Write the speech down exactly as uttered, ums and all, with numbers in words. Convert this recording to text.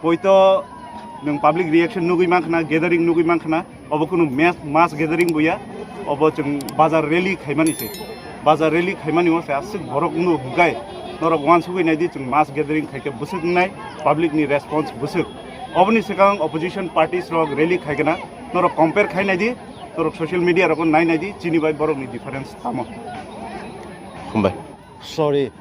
Poito nwng public reaction nugwi mankha na, gathering nugwi mankha na, obo kunu mass, mass gathering buya, obo chwng bazar rally khaimani se. Bazar rally khaimani o se aswk borok wngno hwnkhe norok uansugwi naidi chwng mass gathering khaikhe bwswk wngnai, public ni response bwswk. Oboni swkang opposition parties rok rally khaikhe na norok compare khai naidi, norok social media rogo nai naidi chini bai borokni difference tamo. Hambai. Sorry.